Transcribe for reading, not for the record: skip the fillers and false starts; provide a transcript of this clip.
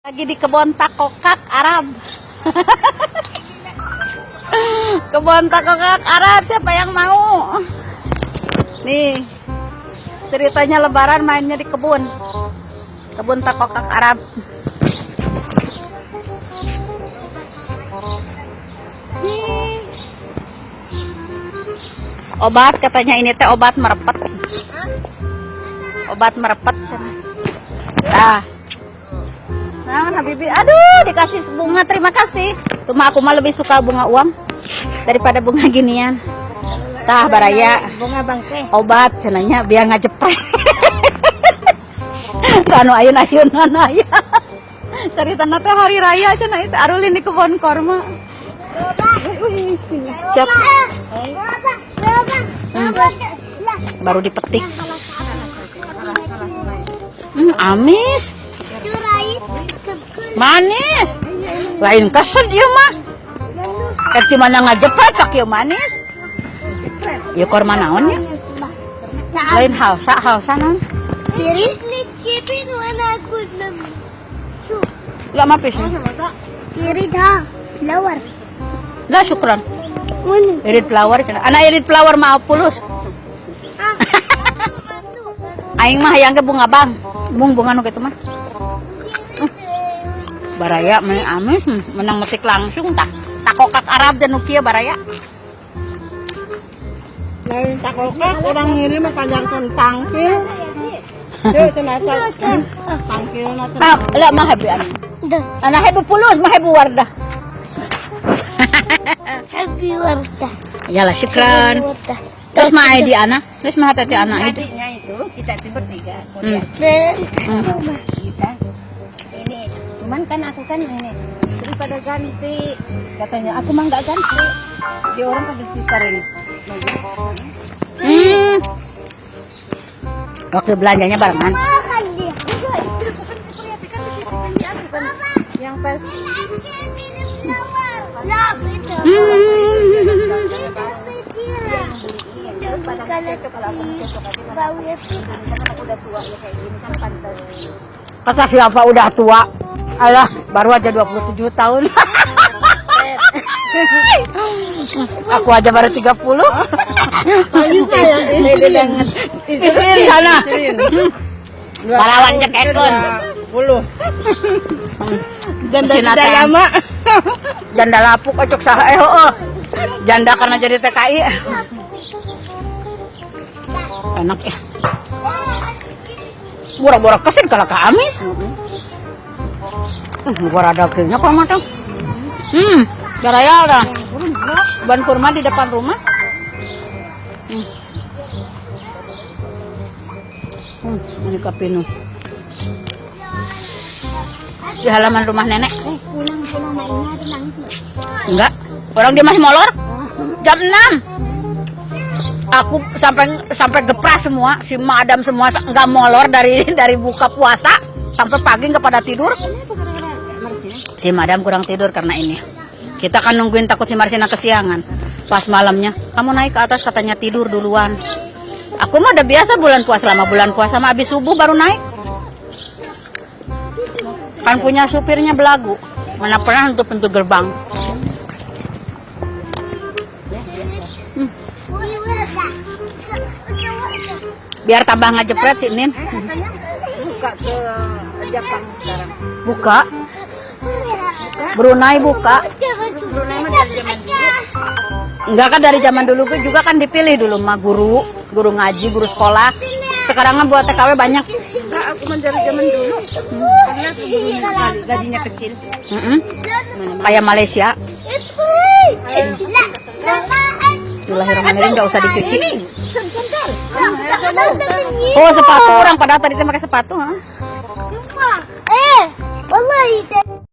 Lagi di kebun takokak Arab. Kebun takokak Arab, siapa yang mau? Nih, ceritanya lebaran mainnya di kebun. Kebun takokak Arab. Nih. Obat katanya ini teh obat merepet. Obat merepet. Nah. Nah, Habibi, aduh dikasih bunga, terima kasih. Cuma aku mah lebih suka bunga uang daripada bunga ginian. Tah baraya Bunga bangke. Obat cenah nya biar ngajepret. Anu ayun-ayunan aya. Caritana teh hari raya cenah itu arulin di kebun korma. Wih, wih, sini. Siap. Baru dipetik. Amis. Manis. Lain kesel dia mah. Gimana ngajepret cak ieu manis. Ieu korma naon ya? Lain halsa, halsa naon? لا ما فيش. تريدها flower. لا شكرا. يريد flower أنا يريد flower مع pulus. Aing mah hayang ke bunga bang. Bung bunga nu kitu mah. Baraya mah amis menang metik langsung tah. Takokak Arab dan nu kieu baraya. Lain takokak orang ngirim mah panjangkeun tangkil. Teu cenah eta. Tangkil na teh. Ah, لا ما أحب أنا. أنا أحب fulus ما أحب وردة. تحبي وردة. يلا شكرا. وردة. Terus mah ID ana? Terus mah tati ana itu. Adiknya itu kita itu bertiga. Kita ini cuman kan aku kan ini daripada ganti katanya aku mah nggak ganti di orang pada tukarin. Waktu belanjanya barengan. Enggak, itu bukan si Priyati kan di aku kan yang pas. Terus pada cocok kalau aku cocok aja kan aku udah tua ya kayak gini kan pantas. Kata siapa udah tua? Alah, baru aja 27 tahun. Aku aja baru 30. Sayang, pede banget. Isrin sana. Parawan cekekun. 10. Janda Sinata. sudah lama. Janda lapuk ocok saha eh heueuh. Janda karena jadi TKI. Enak ya. Bora-bora kesin kalau ke amis. Bora dagingnya kok matang. Baraya dah. Ban kurma di depan rumah. Ini kapinu. Di halaman rumah nenek. Pulang-pulang mainnya nangis. Enggak, orang dia masih molor. Jam 6. Aku sampai sampai gepras semua, si madam semua enggak molor dari buka puasa sampai pagi enggak pada tidur. Si madam kurang tidur karena ini. Kita kan nungguin takut si Marsina kesiangan. Pas malamnya, kamu naik ke atas katanya tidur duluan. Aku mah udah biasa bulan puasa, lama bulan puasa mah habis subuh baru naik. Kan punya supirnya belagu. Mana pernah untuk pintu gerbang. Biar tambah ngejepret si Nin. Buka ke Jepang sekarang. Buka. Brunei buka. Brunei mah dari zaman dulu. Enggak kan dari zaman dulu juga kan dipilih dulu mah guru, guru ngaji, guru sekolah. Sekarang kan buat TKW banyak. Enggak, aku mah dari zaman dulu. Karena aku dulu sekali gajinya kecil. Kayak Malaysia. Bismillahirrahmanirrahim, nggak usah dicuci. Oh, sepatu orang padahal tadi pakai sepatu, ha? Wallahi.